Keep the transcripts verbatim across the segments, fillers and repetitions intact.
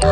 जय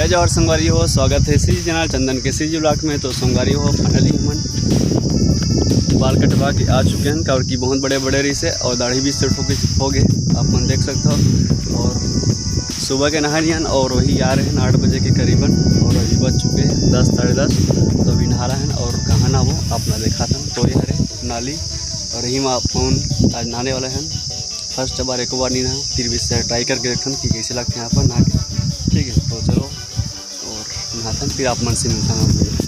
जोहार संगवारी हो, स्वागत है सीजी चैनल चंदन के सीजी ब्लॉग में। तो संगवारी हो, finally हमन बाल कटवा के आ चुके हैं, काबर कि बहुत बड़े बड़े रहिस हे और दाढ़ी भी सेट होके हो गए, आप मन देख सकते हो। और सुबह के नहाए हन और वही आ रहे हैं आठ बजे के करीबन, और अभी बज चुके हैं दस, साढ़े दस। तो अभी नहा रहे हैं और कहाँ नहाबो, आप ना देखा था। तो ये हरे नाली और यही में अपन आज नहाने वाले हैं। फर्स्ट बार, एक बार नहीं नहा, फिर भी ट्राई करके देखथन कि कैसे लगथे यहाँ पर नहा के। ठीक है, तो चलो और नहाथन, फिर आप मन से मिलथन।